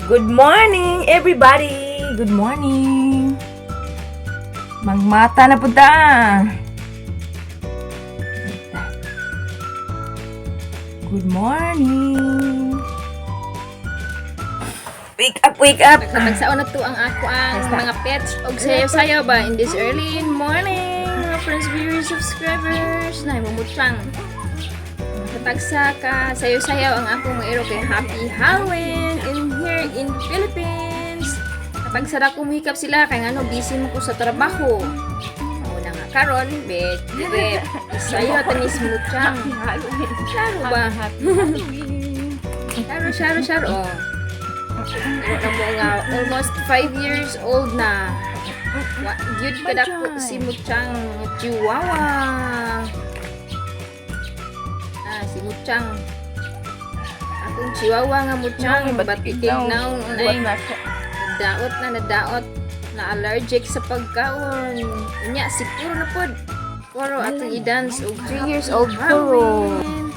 Good morning, everybody! Good morning! Magmata na pud ta! Good morning! Wake up, wake up! Nagkatagsaon na to ang ako ang mga pets og sayaw-sayaw ba in this early morning, mga friends, viewers, subscribers na mumutsang. Katagsa ka sayaw-sayaw ang akong mga iro kay happy Halloween in here in Philippines. Katagsa ra ko muhikap sila kay ngano busy mo ko sa trabaho. Mao na nga karon bet bet sayaw tanis mutsang. Halloween! Klaro ba? Happy Halloween! Sharo, sharo, sharo. Oh. Iro na mo nga, almost 5 years old na. Wa, gyud ka dako si Muchang Chihuahua. Ah, si Muchang. Akong Chihuahua nga Muchang, batikig naong Buhat unay. na ako. Nadaot na, nadaot na allergic sa pagkaon. Unya, siguro na pod. Puro atong i-dance og 3 years old puro. Halloween.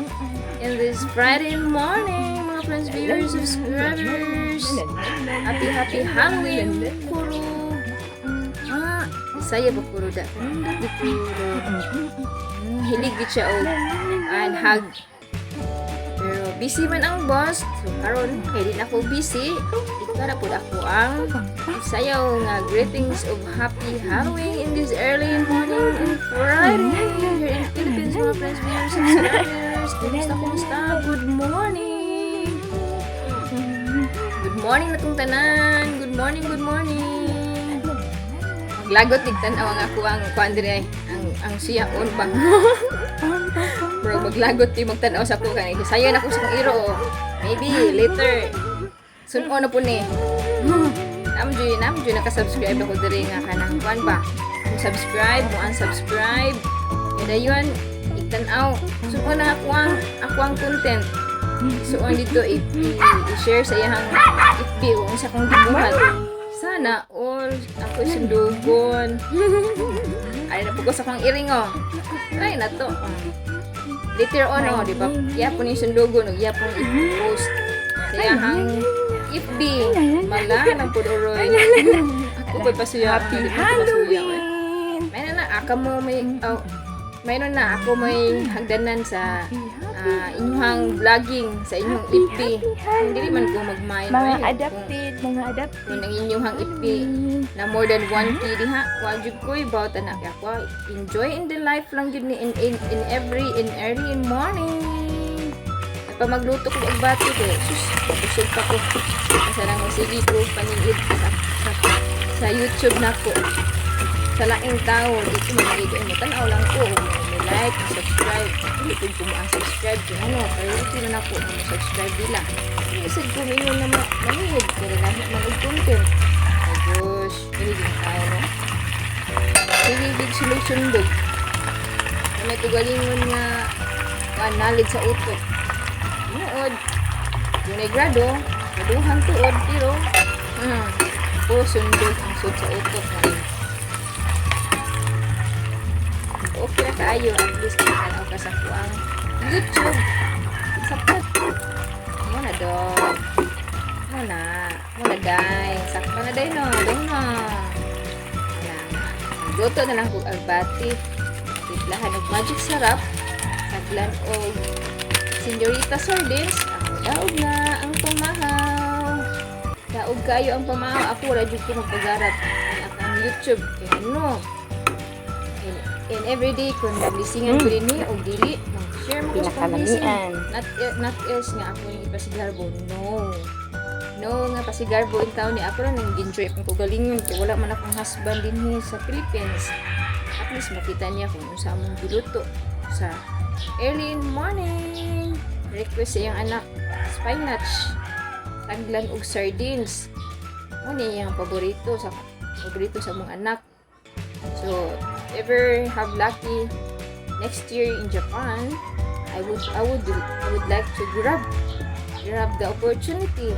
In this Friday morning, mga friends, viewers, subscribers. Happy, happy Halloween, Kuro. Ah, saya ba Kuro da? Di Kuro. Hilig gid siya og and hug. Pero busy man ang boss. So karon kay di na ako busy, ikaw na pud ako ang sayaw nga greetings of happy Halloween in this early morning and Friday here in Philippines, mga friends, viewers, subscribers. Kumusta, kumusta? Good morning! Good morning na tong tanan! Good morning, good morning! Maglagot dig tan-aw ang ako ang kuan diri ang siyaon ba. Bro, maglagot di magtan-aw sa ako kay sayo na ko sa akong iro. Oh. Maybe later suno na po ni. Nam jud naka-subscribe ako diri nga kanang kuan ba. Kung subscribe, mo unsubscribe. Kaya dayon itan-aw. Suno na ako ang content. Suon dito i-share sa iyang FB kung isa kong gibuhat. Sana all ako sundugon. Ay na ko sa akong iring oh. Ay na to. Ah. Later on oh, di ba? Iya po ni sundugon ug iya pong i-post sa iyang FB. Mala nang pud oroy. Ako pa pasuya. Happy Di pa ko pasuya, oy. Halloween! May na ako mo may oh, mayroon na ako may hagdanan sa inyong vlogging sa inyong FB. Kung dili man ko mag-mind Mga oy, adopted, mga adopted. kung ang inyong FB na more than 1K diha, wa jud ko about anak ako. Enjoy in the life lang jud ni in every in early in morning. At pa magluto ko og bati ko, sus, busog pa ko. Asa lang mo sige ko paningid sa YouTube nako. Sa laing tao, di ko manigid mo tan-aw lang ko, mo like, mo subscribe. Dili ko ko mo subscribe kung ano, priority na nako na mo subscribe dila. Hindi sad ko mingon na maningid pero lahi man og content. Oh gosh, dili din tao no. Sige gid sundog-sundog. May tugalingon nga knowledge sa utok. Tinuod, dunay grado, graduhan tuod, pero po sundog ang sud sa utok nga. Okay na kaayo, at least makatanaw ka sa kuang YouTube. Sakto. Mo na dog. Mo na. Mo na day. Sakto na day no. Dong no. Wala. Luto na lang kog agbati. Timplahan og magic sarap. Saglan og Senyorita sardines. Ang daog na ang pamahaw. Daog kayo ang pamahaw. Ako wala jud ko magpagarap ang akong YouTube. Kaya ano, in everyday kung naglisingan ko din eh, og dili, mag-share mo ko sa akong blessing. Pinakalamian. Not else nga ako yung ipasigarbo. No. No nga pasigarbo in taon ni ako lang nang enjoy akong kagalingon kay wala man akong husband din here sa Philippines. At least makita niya kung unsa among giluto sa early in morning. Request sa iyang anak, spinach, taglan og sardines. Mo ni iyang paborito sa among anak. So, ever have lucky next year in Japan, I would like to grab the opportunity.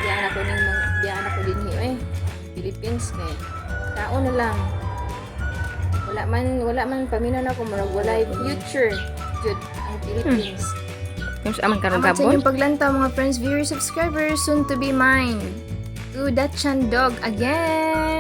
Diyan ako din eh. Philippines kay tao na lang. Wala man paminaw na ako murag walay future jud ang Philippines. Yung sa aman karong Amat sa gabon. inyong paglantaw, mga friends, viewers, subscribers, soon to be mine. To Dachshund dog again!